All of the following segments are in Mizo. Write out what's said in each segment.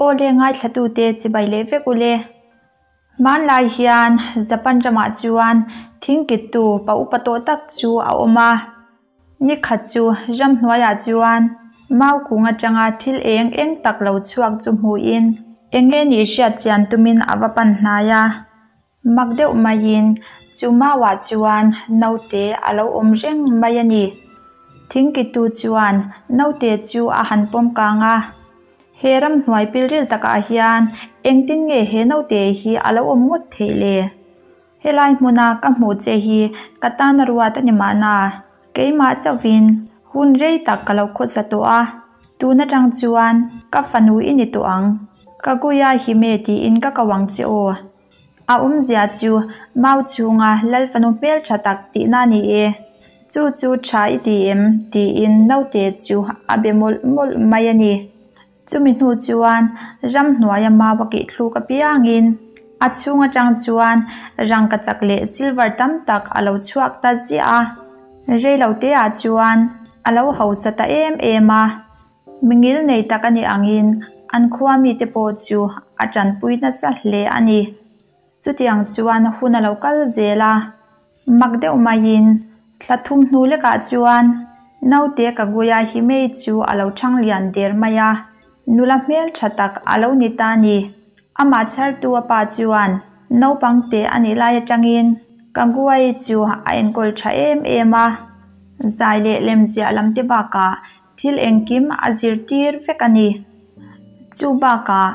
Aw le ngaithlatute chibai leh vek ule. Hmanlai hian Japan ramah chuan thingkittu pa upa tawh tak chu a awm a. Ni khat chu ramhnuaiah chuan mau kung atanga thil eng eng tak lo chhuak chu hmuhin eng nge nih hriat chian tumin a va pan hnai a. Mak deuh maiin chu mauah chuan naute a lo awm reng mai a ni. Thingkittu chuan naute chu a han pawm kang a, He ramhnuai pilril takah hian engtin nge he naute hi a lo awm ngawt theih le? Helai hmuna ka hmuh che hi ka tana ruat a ni mahna, keimah chauhin hun rei tak ka lo khawsa tawh a, tun atang chuan ka fanu i ni tawh ang. Kaguya Hime tiin ka ko ang che aw. A awmzia chu mau chhunga lal fanu hmel tha tak tihna a ni e. Chu chu tha i ti em? tiin naute chu a be mawlh mawlh mai a ni. Chumi hnu chuan ramhnuaia mau a kih thluk apiangin a chhung atang chuan rangkachak leh silver tam tak a lo chhuak ta ziah a. Reilote ah chuan a lo hausa ta em em a. Mingil nei tak a nih angin an khua mite pawh chu a tanpui nasa hle a ni. Chutiang chuan hun a lo kal zel a, mak deuh maiin thla thum hnu lekah chuan naute Kaguya Himei chu a lo thang lian der mai a, nula hmeltha tak a lo ni ta a ni. Amah chhartu a pa chuan naupang te a nih lai atangin Kaguya chu a enkawl tha em em a, zai leh lemziah lam te bakah Thil engkim a zirtir vek a ni. Chu bakah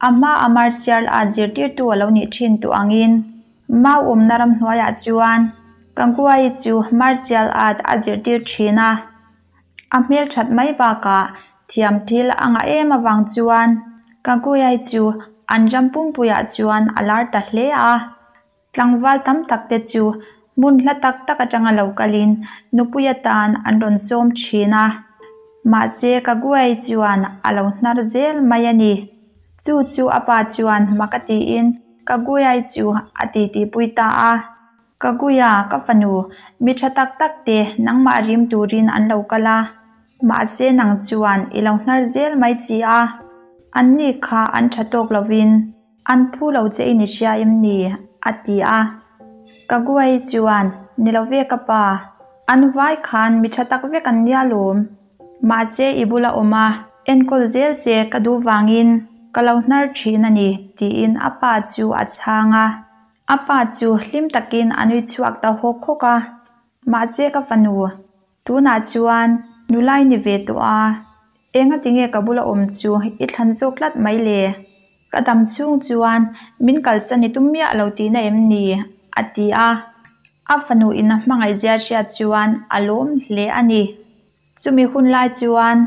a hma a martial art zirtirtu a lo nih thin tawh angin mau awmna ramhnuaiah chuan Kanguai chu martial art a zirtir thin a. A hmelthat mai bakah thiam thil a ngah em avang chuan Kanguai chu an ram pumpuiah chuan a lar ta hle a. Tlangval tam tak te chu hmun hla tak tak atanga lo kalin nupui atan an rawn sawm thin a, mahse Kaguai chuan a lo hnar zel mai a ni. Chu chu a pa chuan mak a tiin Kaguai chu a titipui ta a, Kaguya, ka fanu, mi tha tak tak te nangmah rim turin an lo kal a, mahse nang chuan i lo hnar zel mai si a, anni kha an tha tawk lovin, An phu lo che i ni hria em ni? a ti a. Kaguai chuan, Ni lo ve ka pa, an vai khan mi tha tak vek an nia lawm. Mahse i bula awm a, enkawl zel che ka duh vangin ka lo hnar thin a ni, tiin a pa chu a chhang a. A pa chu hlim takin a nui chhuak ta hawk hawk a. Mahse ka fanu, Tunah chuan nulai ni ve tawh a, enga tinge ka bula awm chu i thlan zawk tlat mai le? Ka dam chhung chuan min kalsan i tum miah lo tihna em ni? a ti a. A fanu in a hmangaihzia hriat chuan a lawm hle a ni. Chumi hun lai chuan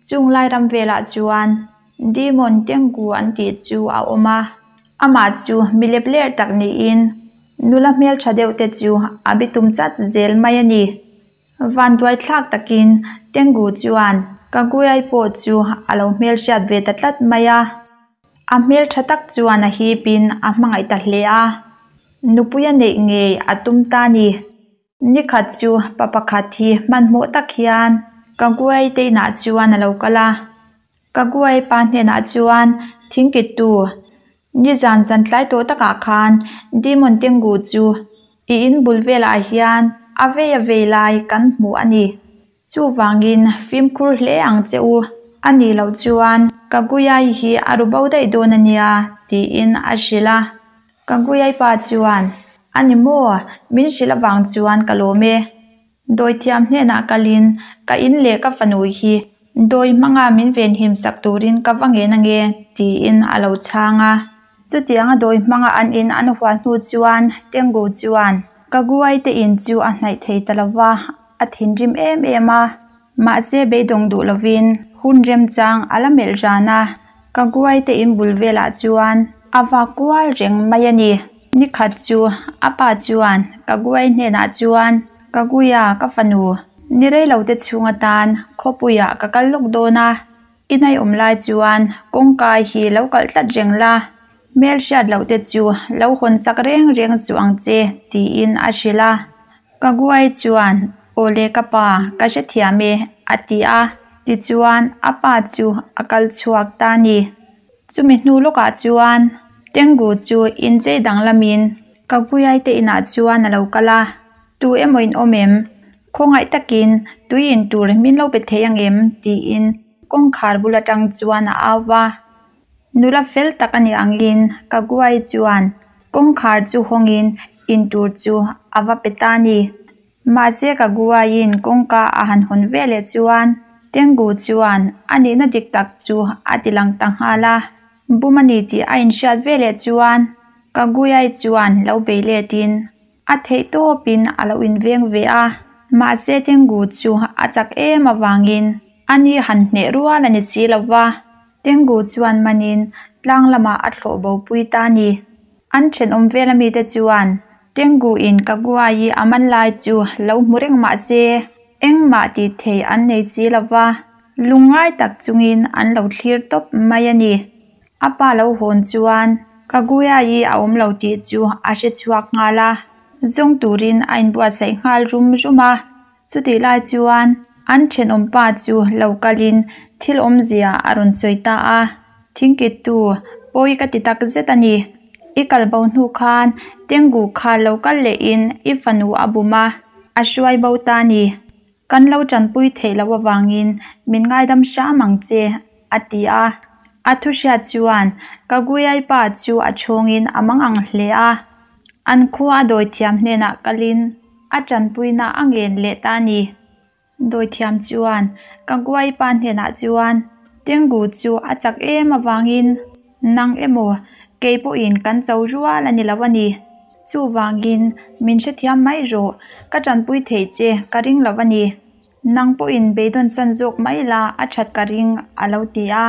chung lai ram velah chuan Demon Tengu an tih chu a awm a, amah chu mi lep ler tak niin nula hmeltha deuh te chu a bitum chat zel mai a ni. Vanduai thlak takin Tengu chuan Kaguya pawh chu a lo hmelhriat ve ta tlat mai a. A hmeltha tak chuan a hipin a hmangaih ta hle a, nupui a neih ngei a tum ta a ni. Nikhat chu pa pakhat hi hmanhmawh tak hian Kaguya te inah chuan a lo kal a. Kaguya pa hnenah chuan thingkittu Nizan zan tlai tawh takah khan Demon Tengu chu i in bul velah hian a vei a vei lai kan hmu a ni. Chuvangin fimkhur hle ang che u. A nih loh chuan Kaguya-i hi a ru bo daih dawn a nia, tiin a hrilh a. Kaguya-i pa chuan, A ni maw? Min hrilh avang chuan ka lawm e. Dawithiam hnenah kalin ka in leh ka fanu hi dawi hmanga min venhim sak turin ka va ngen ange tiin a lo chhang a. Chutianga dawi hmanga an in an hual hnu chuan Tengu chuan Kaguai te in chu a hnaih thei ta lo va, a thinrim em em a. Mahse beidawng duh lovin hun remchang a la melh ran a, Kaguai te in bul velah chuan a va kual reng mai a ni. Nikhat chu a pa chuan Kaguai hnenah chuan, Kaguia ka fanu, ni rei lo te chhung atan khawpuiah ka kal lawk dawn a, i hnaihawm lai chuan kawngka hi lo kalh tlat reng la, hmel hriat loh te chu lo hawn sak reng reng suh ang che, tiin a hrilh a. Kaguai chuan, Aw le ka pa, ka hrethiam e, a ti a. Tichuan a pa chu a kal chhuak ta a ni. Chumi hnu lawkah chuan Tengu chu inchei danglamin Kaguya te inah chuan a lo kal a, Tu emaw in awm em? Khawngaih takin tui in tur min lo pe thei ang em? tiin kawngkhar bul atang chuan a au va. Nula fel tak a nih angin Kaguya chuan kawngkhar chu hawngin in tur chu a va pe ta a ni. Mahse Kaguya-in kawngka a han hawn veleh chuan Tengu chuan a nihna dik tak chu a ti lang ta nghal a. Bum a ni tih a inhriat veleh chuan Kaguya-i chuan lo bei letin a theih tawpin a lo inveng ve a. Mahse Tengu chu a chak em avangin a ni han hneh rual a ni si lo va. Tengu chuan manin tlang lamah a thlawh bo pui ta a ni. An thenawm vela mite chuan Tengu in Kaguya-i a man lai chu lo hmu reng mah se engmah tih thei an nei si lo va, lungngai tak chungin an lo thlir tawp mai a ni. A pa lo hawn chuan Kaguya-i a awm lo tih chu a hre chhuak nghal a, zawng turin a inbuatsaih nghal rum rum a. Chutih lai chuan an thenawm pa chu lo kalin thil awmzia a rawn sawi ta a, Thingkittu, pawi ka ti tak zet a ni. I kal bo hnu khan Tengu kha lo kal lehin i fanu a bum a, a hruai bo ta a ni. Kan lo tanpui theih loh avangin min ngaidam hram ang che, a ti a. A thu hriat chuan Kaguya-i pa chu a chhawngin a mang ang hle a. An khua a dawithiam hnenah kalin a tanpuina a ngen leh ta a ni. Dawithiam chuan Kaguya-i pa hnenah chuan Tengu chu a chak em avangin nang emaw kei pawhin kan cho rual a ni lo a ni. Chuvangin min hrethiam mai rawh, ka tanpui theih che ka ring lo a ni. Nang pawhin beidawn san zawk mai la a that ka ring a lo ti a.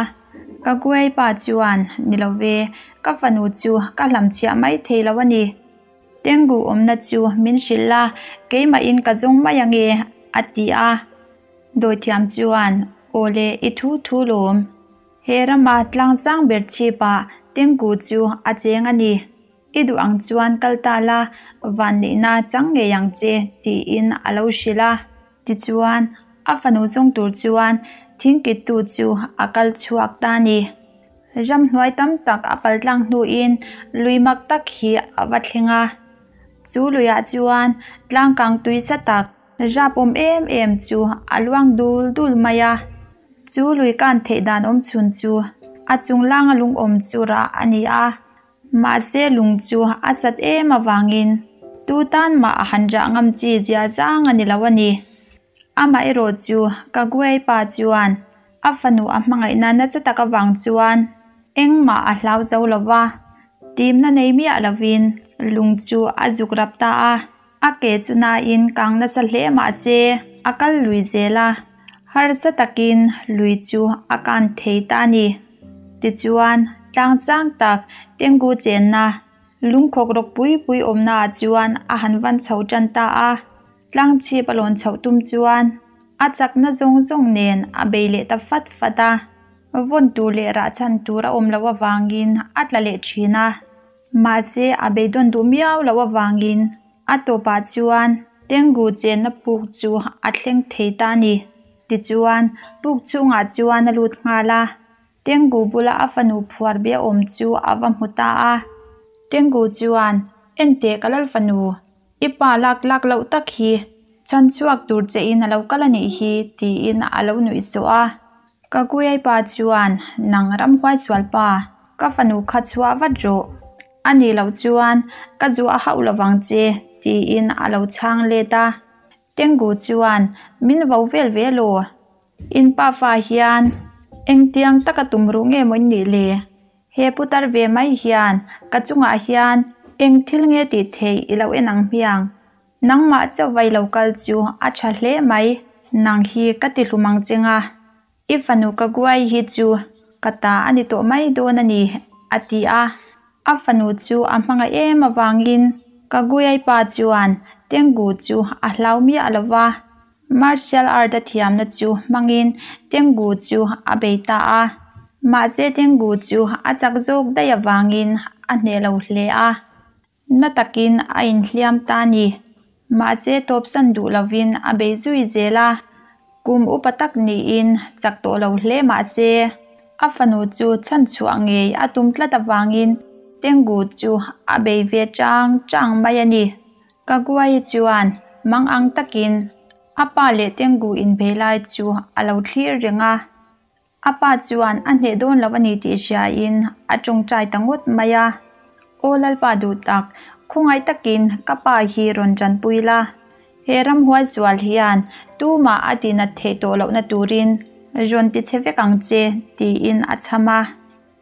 Ka Guai pa chuan, Ni lo ve, ka fanu chu ka hlamchhiah mai thei lo a ni. Tengu awmna chu min hrilh la, keimahin ka zawng mai ange a ti a. Dawithiam chuan, Aw le, i thu thu lawm. He rama tlangsang ber chhipah Tengu chu a cheng a ni. I duh ang chuan kal ta la, vanneihna chang ngei ang che, tiin a lo hrilh a. Tichuan, a fanu zawng tur chuan thingkittu chu a kal chhuak ta a ni. Ramhnuai tam tak a pal tlang hnuin lui mak tak hi a va thleng a. Chu luiah chuan tlangkang tui sa tak, rap awm em em chu a luang dul dul mai a. Chu lui kan theih dan awm chhun chu a chung langa lung awm chu rah a ni a. Mahse lung chu a sat em avangin tu tan mah a han rah ngam chi zia zang a ni lo a ni. Amaherawh chu Kaguei pa chuan a fanu a hmangaihna nasa tak avang chuan engmah a hlau zo lo va, timna nei miah lovin lung chu a zuk rap ta a. A ke chu nain kang nasa hle mahse a kal lui zel a, harsa takin lui chu a kan thei ta a ni. Tichuan, tlang sang tak Tengu chenna lungkhawk rawk pui pui awmna ah chuan a han van chho tan ta a. Tlang chhip a lawn chhoh tum chuan a chakna zawng zawng nen a bei leh ta fat fat a. Vawn tur leh rah chhan tur a awm loh avangin a tla leh thin a. Mahse, a beidawn duh miau loh avangin a tawpah chuan Tengu chenna puk chu a thleng thei ta a ni. Tichuan, puk chhungah chuan a lut nghal a, Tengu bula a fanu phuar bia awm chu a va hmu ta a. Tengu chuan, Enteh ka lal fanu, i pa lak lak loh tak hi, chhan chhuak tur che in a lo kal a nih hi, tiin a lo nuih sawh a. Ka kuiai pa chuan, Nang ramhuai sual pa, ka fanu kha chhuah vat rawh. A nih loh chuan ka zuah hauh lovang che, tiin a lo chhang let a. Tengu chuan, Min vo vel ve law. In pafa hian engtiang taka tum ruh nge maw in nih le? He putar ve mai hian ka chungah hian eng thil nge tih theih i lo en ang hmiang? Nangmah chauh vai lo kal chu a tha hle mai. Nang hi ka ti hlum ang che nga. I fanu ka guai hi chu ka ta a ni tawh mai dawn a ni, a ti a. A fanu chu a hmangaih em avangin ka guai pa chuan Tengu chu a hlau miah lo va. Martial art a thiamna chu hmangin Tengu chu a bei ta a. Mahse Tengu chu a chak zawk daih avangin a hneh lo hle a. Na takin a inhliam ta a ni. Mahse tawpsan duh lovin a bei zui zel a. Kum upa tak niin chak tawh lo hle mahse. A fanu chu chhanchhuah ngei a tum tlat avangin Tengu chu a bei ve chang chang mai a ni. Kaguya chuan mang ang takin a pa leh Tengu inbei lai chu a lo thlir reng a. A pa chuan a hneh dawn lo a ni tih hriain a tawngtai ta ngawt mai a. Aw Lalpa duh tak, khawngaih takin ka pa hi rawn tanpui la. He ramhuai sual hian tumah a tinat theih tawh lohna turin rawn ti che vek ang che, tiin a chham a.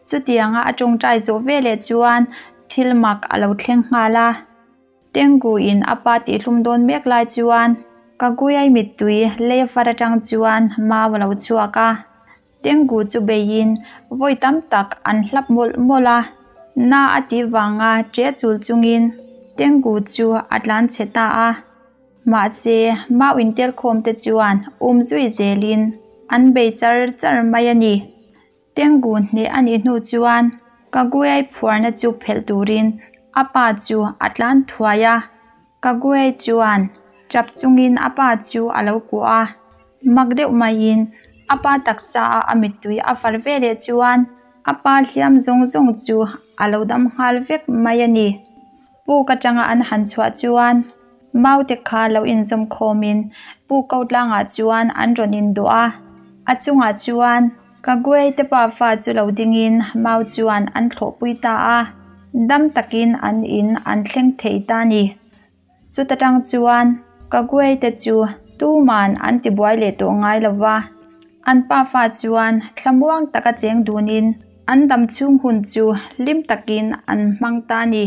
Chutianga a tawngtai zawh veleh chuan thil mak a lo thleng nghal a. Tengu in a pa tihhlum dawn mek lai chuan Kaguya-i mittui lei far atang chuan mau a lo chhuak a. Tengu chu beiin vawi tam tak an hlap mawlh mawlh a. Na a tih vanga ṭe chul chungin Tengu chu a tlan chhe ta a. Mahse, mau intelkhawm te chuan um zui zelin an bei char char mai a ni. Tengu hneh a nih hnu chuan Kaguya-i phuarna chu phelh turin a pa chu a tlan thuai a. Kaguya chuan tap chungin a pa chu a lo kuah a, mak deuh maiin a pa taksa a a mittui a far veleh chuan a pa hliam zawng zawng chu a lo dam nghal vek mai a ni. Puk atanga an han chhuah chuan maute kha lo inzawm khawmin puk ko tlangah chuan an rawn indawh a, a chungah chuan Kaguya te pafa chu lo dingin mau chuan an thlawhpui ta a, dam takin an in an thleng thei ta a ni. Chuta tang chuan Kaguya te chu tuman an tibuai leh tawh ngai lo va, an pafa chuan thlamuang taka cheng dunin an dam chhung hun chu hlim takin an hmang ta a ni.